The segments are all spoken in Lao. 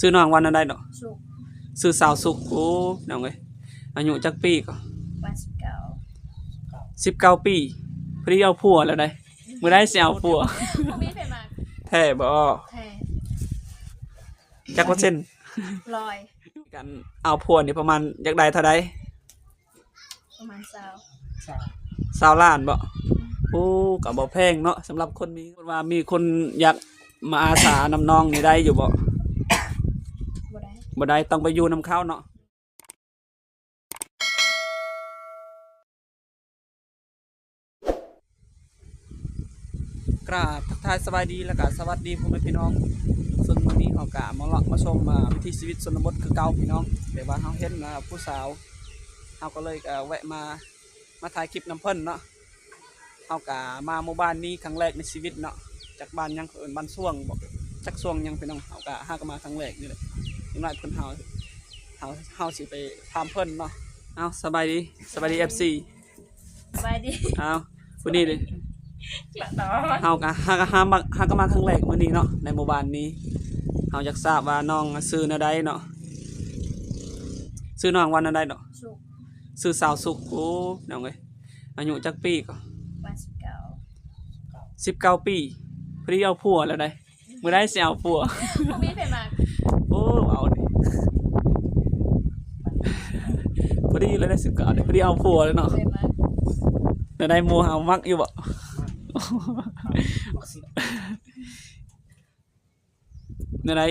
ຊື່ນ້ອງວ່າແນວໃດເນາະ? ສຸກ. ຊື່ສາວສຸກ. ໂອ້ ນ້ອງເອີຍ ອາຍຸຈັກປີກໍ? ປະມານສິບເກົ້າ. ສິບເກົ້າປີ ພໍດີເອົາຜົວແລ້ວໃດ໋. ມື້ໃດຊິເອົາຜົວ? ບໍ່ມີໃຜມັກ. ແທ້ບໍ່? ແທ້. ຈັກເປີເຊັນ? ຮ້ອຍ. ການເອົາຜົວນີ້ປະມານຢາກໄດ້ເທົ່າໃດ? ປະມານຊາວ. ຊາວລ້ານບໍ່? ໂອ້ ກໍບໍ່ແພງເນາະ ສຳລັບຄົນມີ. ວ່າມີຄົນຢາກມາອາສານຳນ້ອງນີ້ໄດ້ຢູ່ບໍ່? ບໍ່ໄດ້. ບໍ່ໄດ້ ຕ້ອງໄປຢູ່ນຳເຂົາເນາະ. ກະທັກທາຍສະບາຍດີ ແລ້ວກະສະຫວັດດີພໍ່ແມ່ພີ່ນ້ອງ. ເຊິ່ງມື້ນີ້ເຮົາກະມາເລາະມາຊົມ ອ່າ ວິຖີຊີວິດຊົນນະບົດຄືເກົ່າພີ່ນ້ອງ. ແຕ່ວ່າເຮົາເຫັນ ອ່າ ຜູ້ສາວ ເຮົາກໍເລີຍ ເອີ ແວະມາ ມາຖ່າຍຄລິບນຳເພິ່ນເນາະ. ເຮົາກະມາໝູ່ບ້ານນີ້ຄັ້ງແລກໃນຊີວິດເນາະ. ຈັກບ້ານຫຍັງ ເຂົາເອີ້ນບ້ານຊ່ວງບໍ ຈັກຊ່ວງຫຍັງພີ່ນ້ອງ. ເຮົາກະ ຫາກະມາຄັ້ງແລກນີ້ແຫຼະ. ຈັກໜ້ອຍເພິ່ນ ເຮົາ ເຮົາ ເຮົາຊິໄປຖາມເພິ່ນເນາະ. ເອົາ ສະບາຍດີ ສະບາຍດີ ເອັຟຊີ. ສະບາຍດີ. ອ້າວ ຜູ້ນີ້ເດ້ ເຮົາກະ ຫາກະ ຫາມາ ຫາກະມາຄັ້ງແລກມື້ນີ້ເນາະ ໃນໝູ່ບ້ານນີ້. ເຮົາຢາກຊາບວ່ານ້ອງຊື່ແນວໃດເນາະ? ຊື່ນ້ອງວ່າແນວໃດເນາະ? ສຸກ. ຊື່ສາວສຸກ. ໂອ້ ນ້ອງເອີຍ ອາຍຸຈັກປີກໍ? ປະມານສິບເກົ້າ. ສິບເກົ້າປີ ພໍດີເອົາຜົວແລ້ວໃດ໋. ມື້ໃດຊິເອົາຜົວ? ບໍ່ມີໃຜມັກ. ໂອ້ ເອົາເດ ພໍດີເລີຍໄດ໋ ສິບເກົ້າເດ ພໍດີເອົາຜົວແລ້ວເນາະ. ແນວໃດ ໝູ່ເຮົາມັກຢູ່ບໍ່? ແນວໃດ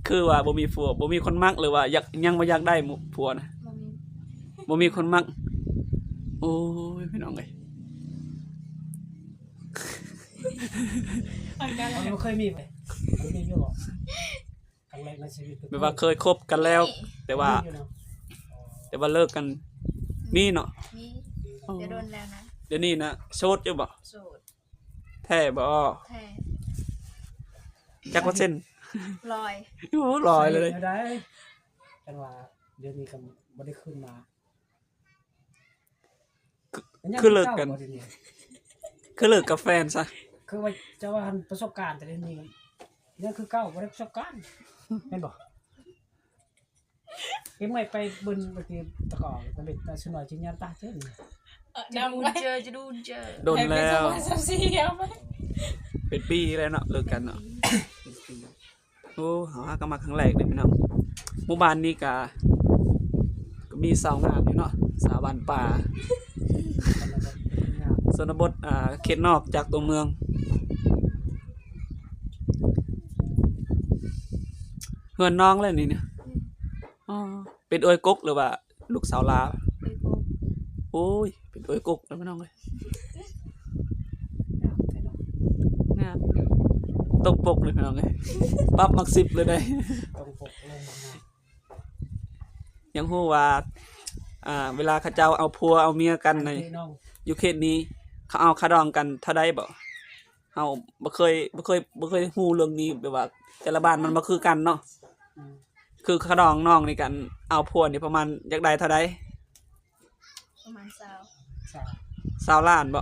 ຄືວ່າບໍ່ມີຜົວ ບໍ່ມີຄົນມັກ ຫຼືວ່າຢາກ ຍັງບໍ່ຢາກໄດ້ຜົວນະ? ບໍ່ມີ ບໍ່ມີຄົນມັກ. ໂອ້ຍ ພີ່ນ້ອງເອີຍ ບໍ່ເຄີຍມີໄປ ບໍ່ມີຢູ່ບໍ່? ຄັ້ງແລກໃນຊີວິດ ແບບວ່າເຄີຍຄົບກັນແລ້ວ ແຕ່ວ່າ ມີຢູ່ເນາະ ແຕ່ວ່າເລີກກັນ ມີເນາະ? ມີ ແຕ່ດົນແລ້ວນະ. ດຽວນີ້ນະ ໂສດຢູ່ບໍ່? ໂສດ. ແທ້ບໍ່? ແທ້. ຈັກເປີເຊັນ? ຮ້ອຍ. ໂອ້ ຮ້ອຍເລີຍ ໃຊ້ເຮັດແນວໃດ ຈັ່ງວ່າດຽວນີ້ກໍບໍ່ໄດ້ຄືນມາ. ຄື ຄືເລີກກັນ ຄືເລີກກັບແຟນຊະ? ຄືວ່າເຈົ້າວ່າຫັ້ນປະສົບການ ແຕ່ດຽວນີ້ຍັງຄືເກົ່າ ບໍ່ໄດ້ປະສົບການ ແມ່ນບໍ່? ເອັມໄອໄປເບິ່ງໄປທີ່ຕະກອນ ຕະເບັດຕະສະໜອຍຈິນຍາຕາເຈັນ ຈະດູນເຈີ ຈະດູນເຈີ ດົນແລ້ວ ໃຫ້ເປັນສອງພັນຊາວສີ່ ເອົາໄປ ເປັນປີແລ້ວເນາະ ເລີກກັນເນາະ. ໂອ້ ເຮົາຫາກໍມາຄັ້ງແລກເດ້ພີ່ນ້ອງ. ໝູ່ບ້ານນີ້ກະ ກໍມີສາວງາມຢູ່ເນາະ ສາວບ້ານປ່າ ຊົນນະບົດ ອ່າ ເຂດນອກຈາກຕົວເມືອງ. ເຮືອນນ້ອງແລ້ວນີ້ນະ. ອໍ ເປັນເອື້ອຍກົກ ຫຼືວ່າລູກສາວຫຼ້າ? ເອື້ອຍກົກ. ໂອ້ຍ ເປັນເອື້ອຍກົກແລ້ວພີ່ນ້ອງເອີຍ ງາມ ຕົງປົກເລີຍພີ່ນ້ອງເອີຍ ປັບໝາກສິບເລີຍເດ້. ຢາກຮູ້ວ່າ ອ່າ ເວລາເຂົາເຈົ້າເອົາຜົວເອົາເມຍກັນໃນ ຢູ່ເຂດນີ້ ເຂົາເອົາຄ່າດອງກັນເທົ່າໃດບໍ? ເຮົາບໍ່ເຄີຍ ບໍ່ເຄີຍ ບໍ່ເຄີຍຮູ້ເລື່ອງນີ້ ແບບວ່າແຕ່ລະບ້ານມັນບໍ່ຄືກັນເນາະ. ອືມ ຄືຄ່າດອງນ້ອງນີ້ ການເອົາຜົວນີ້ປະມານຢາກໄດ້ເທົ່າໃດ? ປະມານຊາວ ຊາວລ້ານບໍ?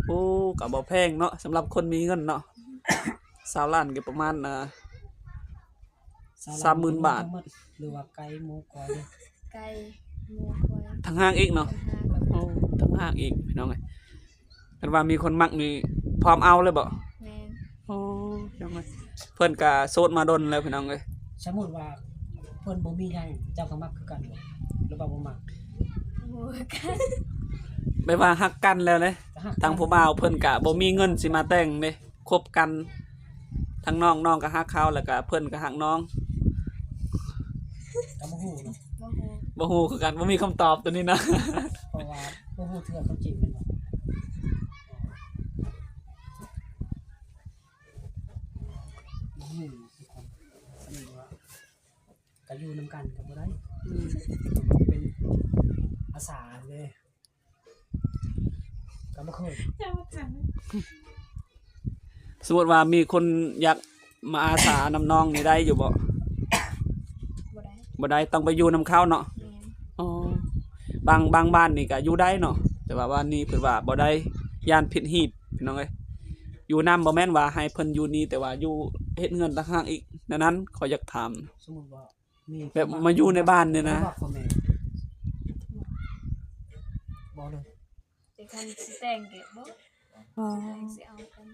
ໂອ້ ກໍບໍ່ແພງເນາະ ສຳລັບຄົນມີເງິນເນາະ. ຊາວລ້ານກໍປະມານ ອ່າ ສາມໝື່ນບາດ ຫຼືວ່າໄກ່ໝູກວາຍ? ໄກ່ໝູກວາຍ ຕ່າງຫາກອີກເນາະ. ໂອ້ ຕ່າງຫາກອີກພີ່ນ້ອງເອີຍ. ຄັນວ່າມີຄົນມັກນີ້ພ້ອມເອົາເລີຍບໍ? ແມ່ນ. ໂອ້ ເພິ່ນກະໂສດມາດົນແລ້ວພີ່ນ້ອງເອີຍ. ສົມມຸດວ່າເພິ່ນບໍ່ມີຫຍັງ ເຈົ້າກໍມັກຄືກັນບໍ ຫຼືວ່າບໍ່ມັກ? ບໍ່ຄືກັນ ແບບວ່າຮັກກັນແລ້ວເດ້ ທາງຜູ້ບ່າວເພິ່ນກະບໍ່ມີເງິນຊິມາແຕ່ງເດ້ ຄົບກັນ ທັງນ້ອງ ນ້ອງກໍຮັກເຂົາ ແລ້ວກໍເພິ່ນກໍຮັກນ້ອງ. ກໍບໍ່ຮູ້ເນາະ ບໍ່ຮູ້ ບໍ່ຮູ້ຄືກັນ ບໍ່ມີຄຳຕອບຕົວນີ້ນະ ເພາະວ່າບໍ່ຮູ້ເທື່ອຄວາມຈິງແມ່ນບໍ່? ບໍ່ຮູ້ຄືກັນ ອັນນີ້ວ່າກໍຢູ່ນຳກັນກໍບໍ່ໄດ້ ອືມ ເປັນອາສາເດ້. ກໍບໍ່ເຄີຍ ສົມມຸດວ່າມີຄົນຢາກມາອາສານຳນ້ອງນີ້ໄດ້ຢູ່ບໍ່? ບໍ່ໄດ້ ບໍ່ໄດ້ ຕ້ອງໄປຢູ່ນຳເຂົາເນາະ. ແມ່ນ. ອໍ ບາງ ບາງບ້ານນີ້ກໍຢູ່ໄດ້ເນາະ ແຕ່ວ່າບ້ານນີ້ເພິ່ນວ່າບໍ່ໄດ້ ຢ້ານຜິດຮີດ ພີ່ນ້ອງເອີຍ. ຢູ່ນຳບໍ່ແມ່ນວ່າໃຫ້ເພິ່ນຢູ່ນີ້ ແຕ່ວ່າຢູ່ເຮັດເຮືອນຕ່າງຫາກອີກ. ນັ້ນໆ ຂ້ອຍຢາກຖາມ ສົມມຸດວ່າມີ ແບບມາຢູ່ໃນບ້ານນີ້ນະ ບອກພໍ່ແມ່ ບອກເລີຍ ແຕ່ຄັນຊິແຕ່ງກໍບໍ່ ອໍ ຊິແຕ່ງຊິເອົາກັນ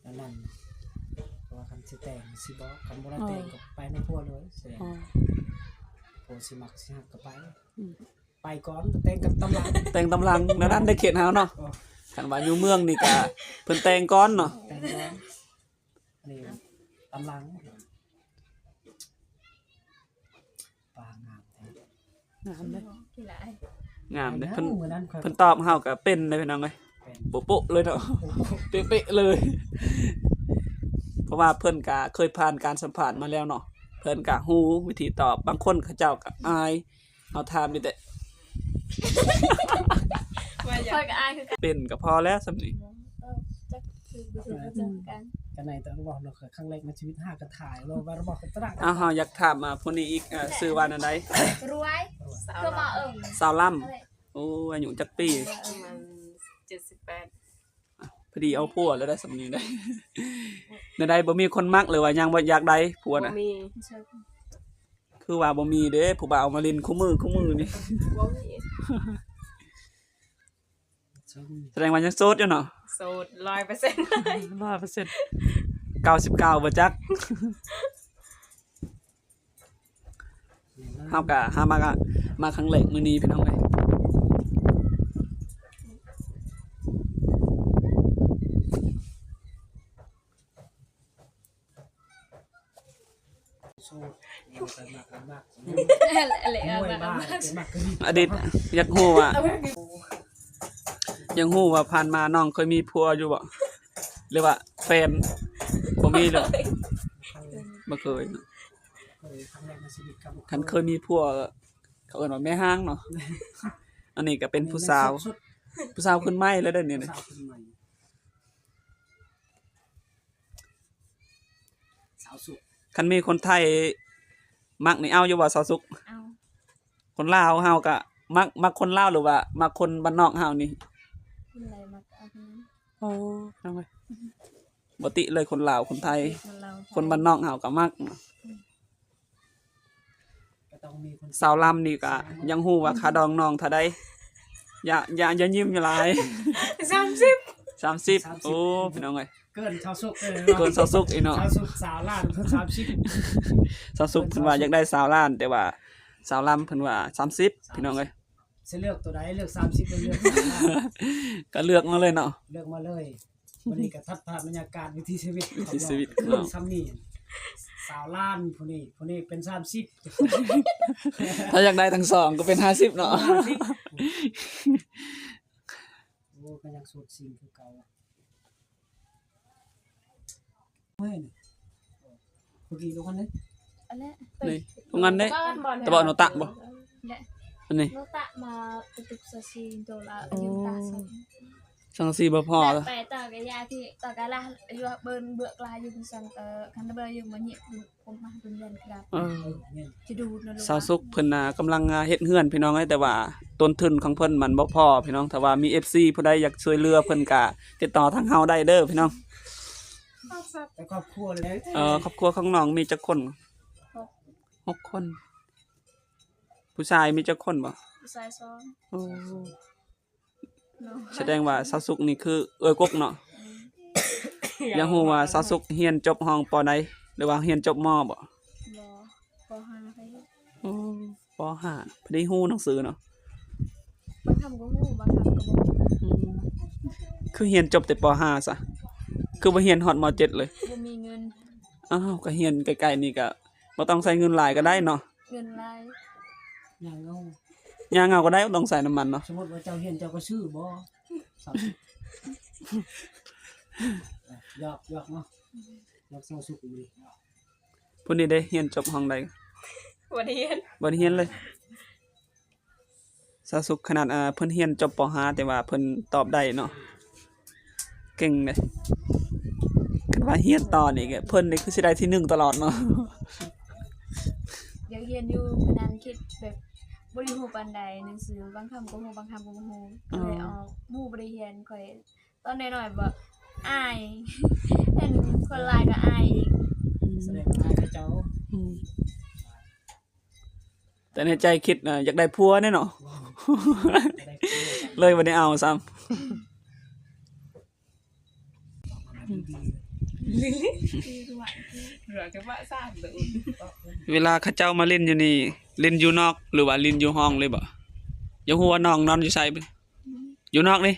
ອັນນັ້ນ ເພາະວ່າຄັນຊິແຕ່ງຊິບອກ ຄັນບໍ່ໄດ້ແຕ່ງກໍໄປນຳຜົວເລີຍ ຊິ ອໍ ຜົວຊິມັກຊິຮັກກໍໄປ ອືມ ໄປກ່ອນ ແຕ່ງກັນຕາມຫຼັງ ແຕ່ງຕາມຫຼັງ ແນວນັ້ນໃນເຂດເຮົາເນາະ ອໍ ຄັນວ່າຢູ່ເມືອງນີ້ກະເພິ່ນແຕ່ງກ່ອນເນາະ ແຕ່ງກ່ອນ ອັນນີ້ຕາມຫຼັງ ປາງາມແທ້ ງາມເດ້ ຂີ້ຫຼາຍ ງາມເດ້ ເພິ່ນ ເພິ່ນຕອບເຮົາກໍເປັນເດ້ພີ່ນ້ອງເອີຍ ເປັນ ໂປະໆເລີຍເນາະ ໂປະໆ ເປະໆເລີຍ ເພາະວ່າເພິ່ນກໍເຄີຍຜ່ານການສຳພາດມາແລ້ວເນາະ ເພິ່ນກໍຮູ້ວິທີຕອບ ບາງຄົນເຂົາເຈົ້າກໍອາຍ ເຮົາຖາມຢູ່ແຕ່ ຂ້ອຍກໍອາຍຄືກັນ ເປັນກໍພໍແລ້ວສ່ຳນີ້ ເອີ ຈັກຄືບໍ່ຖືກ ອືມ ກັນ ກັນໃນຕອນເວົ້າເນາະ ຄັ້ງແລກໃນຊີວິດຫາກະຖ່າຍ ເວົ້າວ່າເວົ້າກັບຕະຫຼາດ ອ້າວ ເຮົາຢາກຖາມ ອາ ຜູ້ນີ້ອີກ ອາ ຊື່ວ່າແນວໃດ? ລວຍ ສາວລຳ ສາວລຳ ໂອ້ ອາຍຸຈັກປີ? ປະມານເຈັດສິບແປດ ພໍດີເອົາຜົວແລ້ວໄດ້ສ່ຳນີ້ໄດ໋ ແນວໃດ ບໍ່ມີຄົນມັກ ຫຼືວ່າຍັງບໍ່ຢາກໄດ້ຜົວນະ? ບໍ່ມີ ຄືວ່າບໍ່ມີເດ້ ຜູ້ບ່າວມາຫຼິ້ນຄູ່ມື້ ຄູ່ມື້ນີ້ ບໍ່ມີ ສະແດງວ່າຍັງໂສດຢູ່ເນາະ ໂສດ ຮ້ອຍເປີເຊັນ ຮ້ອຍເປີເຊັນ ເກົ້າສິບເກົ້າບໍ່ຈັກ ເຮົາກະ ເຮົາມາ ມາຄັ້ງແລກມື້ນີ້ພີ່ນ້ອງເອີຍ ອະດີດ ຢາກຮູ້ວ່າ ຢາກຮູ້ວ່າຜ່ານມານ້ອງເຄີຍມີຜົວຢູ່ບໍ່ ຫຼືວ່າແຟນ? ບໍ່ມີເລີຍ ບໍ່ເຄີຍເນາະ ຄັນເຄີຍມີຜົວ ເຂົາເອີ້ນວ່າແມ່ຮ້າງເນາະ ອັນນີ້ກໍເປັນຜູ້ສາວ ຜູ້ສາວຂຶ້ນໃໝ່ແລ້ວເດ້ນີ້ ຜູ້ສາວຂຶ້ນໃໝ່. ສາວສຸກ ຄັນມີຄົນໄທມັກນີ້ເອົາຢູ່ບໍ່ສາວສຸກ? ເອົາ ຄົນລາວເຮົາກະມັກ ມັກຄົນລາວ ຫຼືວ່າມັກຄົນບ້ານນອກເຮົານີ້? ຄົນໃດມັກເອົາຄົນນັ້ນ ໂອ້ ນ້ອງເອີຍ ບໍ່ຕິເລີຍ ຄົນລາວ ຄົນໄທ ຄົນລາວ ຄົນບ້ານນອກເຮົາກະມັກ ອືມ ສາວລຳນີ້ກະຍັງຮູ້ວ່າຄ່າດອງນ້ອງເທົ່າໃດ? ຢ່າ ຢ່າ ຢ່າຍິ້ມຫຼາຍ ສາມສິບ ສາມສິບ ໂອ້ ພີ່ນ້ອງເອີຍ ເກີນສາວສຸກເລີຍ ເກີນສາວສຸກອີກເນາະ ສາວສຸກຊາວລ້ານ ເພິ່ນສາມສິບ ສາວສຸກເພິ່ນວ່າຢາກໄດ້ຊາວລ້ານ ແຕ່ວ່າສາວລຳເພິ່ນວ່າສາມສິບ ພີ່ນ້ອງເອີຍ ຊິເລືອກຕົວໃດ? ເລືອກສາມສິບ ຫຼືເລືອກຊາວລ້ານ? ກໍເລືອກມາເລີຍເນາະ ເລືອກມາເລີຍ ມື້ນີ້ກໍທັດພາບບັນຍາກາດວິຖີຊີວິດ ວິຖີຊີວິດຂອງເຮົາ ສ່ຳນີ້ ຊາວລ້ານ ຜູ້ນີ້ ຜູ້ນີ້ເປັນສາມສິບ ຖ້າຢາກໄດ້ທັງສອງກໍເປັນຫ້າສິບເນາະ ຫ້າສິບ ໂອ້ ກໍຍັງໂສດຊິງຄືເກົ່າ ເຮີ້ຍ ເມື່ອກີ້ຕົງນັ້ນເດ້ ອັນແຫຼະ ນີ້ຕົງນັ້ນເດ້ ຕະເບາະໂນຕະບໍ່? ແລະ ອັນນີ້ ໂນຕະມາຕຸກຊາຊີໂດລາ ໂອ້ ຍືນຕາຊະ ສັງກະສີບໍ່ພໍ ແລະ ໄປຕໍ່ກະຢາທີ່ຕໍ່ກະລະຢູ່ເບິ່ງເບືອກລາຢູ່ເປັນຊັ້ນ ເອີ ຄັນຕະເບີຢູ່ມາຍິ ເອີ ສາວສຸກເພິ່ນນະກຳລັງເຮັດເຮືອນພີ່ນ້ອງເອີຍ ແຕ່ວ່າຕົ້ນທຶນຂອງເພິ່ນມັນບໍ່ພໍພີ່ນ້ອງ ຖ້າວ່າມີເອັຟຊີຜູ້ໃດຢາກຊ່ວຍເຫຼືອເພິ່ນກະຕິດຕໍ່ທາງເຮົາໄດ້ເດີພີ່ນ້ອງ ແຕ່ຄອບຄົວເລີຍ ເອີ ຄອບຄົວຂອງນ້ອງມີຈັກຄົນ? ຫົກ ຫົກຄົນ ຜູ້ຊາຍມີຈັກຄົນບໍ່? ຜູ້ຊາຍສອງ ໂອ້ ສະແດງວ່າສາວສຸກນີ້ຄືເອື້ອຍກົກເນາະ ອືມ ຢາກຮູ້ວ່າສາວສຸກຮຽນຈົບຫ້ອງ ປໍໃດ ຫຼືວ່າຮຽນຈົບ ມໍ ບໍ່? ບໍ່ ປໍຫ້າ ໄປ ໂອ້ ປໍຫ້າ ພໍດີຮູ້ໜັງສືເນາະ ບາງຄຳກໍຮູ້ ບາງຄຳກໍບໍ່ຮູ້ ອືມ ຄືຮຽນຈົບແຕ່ ປໍຫ້າ ຊະ ຄືບໍ່ຮຽນຮອດ ມໍເຈັດ ເລີຍ? ບໍ່ມີເງິນ ອ້າວ ກໍຮຽນໃກ້ໆນີ້ກໍບໍ່ຕ້ອງໃຊ້ເງິນຫຼາຍກໍໄດ້ເນາະ ເງິນຫຼາຍ ຍ່າງເອົາ ຍ່າງເອົາກໍໄດ້ ບໍ່ຕ້ອງໃຊ້ນ້ຳມັນເນາະ ສົມມຸດວ່າເຈົ້າຮຽນເຈົ້າກໍຊື້ບໍ່? ຢອກ ຢອກເນາະ ຢອກສາວສຸກນີ້ ຜູ້ນີ້ເດ້ ຮຽນຈົບຫ້ອງໃດ? ບໍ່ໄດ້ຮຽນ ບໍ່ໄດ້ຮຽນເລີຍ ສາວສຸກຂະໜາດ ເອີ ເພິ່ນຮຽນຈົບ ປໍຫ້າ ແຕ່ວ່າເພິ່ນຕອບໄດ້ເນາະ ເກັ່ງເດ້ ຄັນວ່າຮຽນຕໍ່ນີ້ເພິ່ນນີ້ຄືຊິໄດ້ທີໜຶ່ງຕະຫຼອດເນາະ ຢາກຮຽນຢູ່ ມື້ນັ້ນຄິດແບບບໍ່ໄດ້ຮູ້ປານໃດໜັງສື ບາງຄຳກໍຮູ້ ບາງຄຳກໍບໍ່ຮູ້ ກໍເລີຍອອກ ໝູ່ບໍ່ໄດ້ຮຽນ ຂ້ອຍຕອນນ້ອຍໆບໍ່ ອາຍ ອ ຄົນຫຼາຍກໍອາຍອີກ. ອືມ ສະແດງວ່າອາຍເຂົາເຈົ້າ. ອືມ ແຕ່ໃນໃຈຄິດນະ ຢາກໄດ້ຜົວແດ່ເນາະ ຢາກໄດ້ຜົວ ເລີຍບໍ່ໄດ້ເອົາຊ້ຳ. ເວລາເຂົາເຈົ້າມາຫຼິ້ນຢູ່ນີ້ ຫຼິ້ນຢູ່ນອກ ຫຼືວ່າຫຼິ້ນຢູ່ຫ້ອງເລີຍບໍ່? ຢາກຮູ້ວ່ານ້ອງນອນຢູ່ໃສ? ຢູ່ນອກນີ້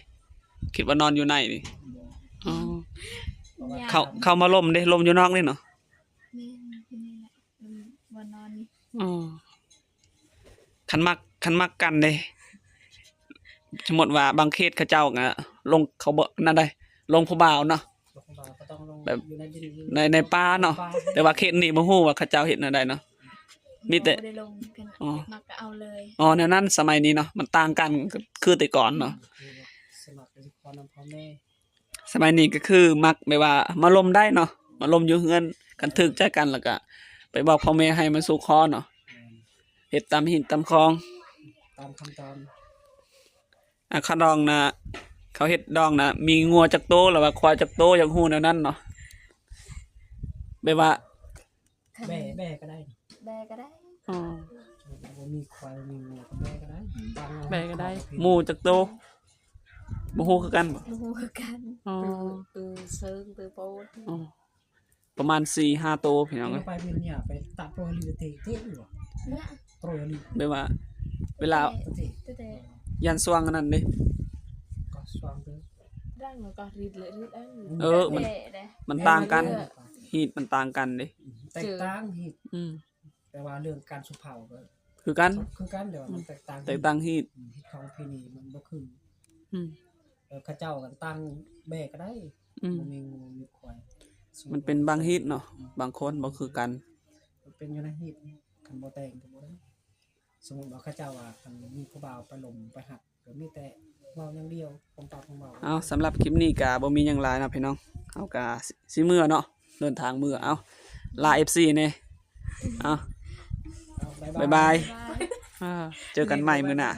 ຄິດວ່ານອນຢູ່ໃນນີ້. ອໍ ເຂົ້າ ເຂົ້າມາລົມເດ້ ລົມຢູ່ນອກນີ້ເນາະ. ແມ່ນ ຢູ່ນີ້ແຫຼະ ບ່ອນນອນນີ້. ອໍ ຄັນມັກ ຄັນມັກກັນເດ້ ສົມມຸດວ່າບາງເຂດເຂົາເຈົ້າກໍລົງເຂົາບໍ່ນັ້ນໃດ ລົງຜູ້ບ່າວເນາະ ແບບໃນ ໃນປ່າເນາະ ແຕ່ວ່າເຂດນີ້ບໍ່ຮູ້ວ່າເຂົາເຈົ້າເຮັດແນວໃດເນາະ ມີແຕ່ ບໍ່ໄດ້ລົງກັນ ອໍ ມັກກໍເອົາເລີຍ. ອໍ ແນວນັ້ນ ສະໄໝນີ້ເນາະ ມັນຕ່າງກັນ ຄືແຕ່ກ່ອນເນາະ ສະໄໝນີ້ກໍຄືມັກແບບວ່າມາລົມໄດ້ເນາະ ມາລົມຢູ່ເຮືອນ ຄັນຖືກໃຈກັນແລ້ວກໍໄປບອກພໍ່ແມ່ໃຫ້ມາສູ່ຂໍເນາະ ເຮັດຕາມຮີດຕາມຄອງ ຕາມຂັ້ນຕອນ. ອ່າ ຄັນດອງນະ ເຂົາເຮັດດອງນະ ມີງົວຈັກໂຕ ຫຼືວ່າຄວາຍຈັກໂຕ ຢາກຮູ້ແນວນັ້ນເນາະ ແບບວ່າ ຄັນ ແບ້ ແບ້ກໍໄດ້ ແບ້ກໍໄດ້. ອໍ ບໍ່ມີຄວາຍ ບໍ່ມີງົວກໍແບ້ກໍໄດ້ ອືມ ຕາມເຮົາ ແບ້ກໍໄດ້. ເຂົາກໍຜິດ ໝູ່ຈັກໂຕ ບໍ່ຮູ້ຄືກັນບໍ່? ບໍ່ຮູ້ຄືກັນ. ອໍ ໂຕ ໂຕເຊີງ ໂຕໂປດ. ອໍ ປະມານສີ່ຫ້າໂຕພີ່ນ້ອງເອີຍ ໄປເປັນເມຍ ໄປຕາໂປຮະລີເຕະ ເຕະຢູ່ບໍ່? ໂຕຮະລີ ແບບວ່າເວລາ ເຕະ ເຕະ ຢ້ານຊ່ວງອັນນັ້ນເດ້ ກໍຊ່ວງເດີ ດັງແລ້ວກໍຮີດເລີຍ ຮີດອັນ ເອີ ມັນ ເຕະເດ້ ມັນຕ່າງກັນ ເອີ ຮີດມັນຕ່າງກັນເດ້ ແຕກຕ່າງຮີດ ອືມ ແຕ່ວ່າເລື່ອງການຊຸມເຜົ່າກໍຄືກັນ ຄືກັນ ແຕ່ວ່າມັນ ອືມ ແຕກຕ່າງ ແຕກຕ່າງຮີດ ຮີດ ຮີດຂອງພີນີ້ມັນບໍ່ຄື ອືມ ເອີ ເຂົາເຈົ້າກໍຕັ້ງແບ້ກໍໄດ້ ອືມ ບໍ່ມີງົວມີຄວາຍ ມັນເປັນບາງຮີດເນາະ ອືມ ບາງຄົນບໍ່ຄືກັນ ມັນເປັນຢູ່ໃນຮີດ ຄັນບໍ່ແຕ່ງກໍບໍ່ໄດ້. ສົມມຸດວ່າເຂົາເຈົ້າວ່າ ຄັນມີຜູ້ບ່າວໄປລົມໄປຮັກ ກໍມີແຕ່ເວົ້າຢ່າງດຽວ ຄວາມປາກຄວາມເວົ້າ. ເອົາ ສຳລັບຄລິບນີ້ກະບໍ່ມີຫຍັງຫຼາຍເນາະພີ່ນ້ອງ ເຮົາກະຊິເມືອເນາະ ເດີນທາງເມືອ. ເອົາ ລາເອັຟຊີແດ່ ເອົາ ບາຍບາຍ ບາຍບາຍ ບາຍບາຍ ເຈີກັນໃໝ່ມື້ໜ້າ.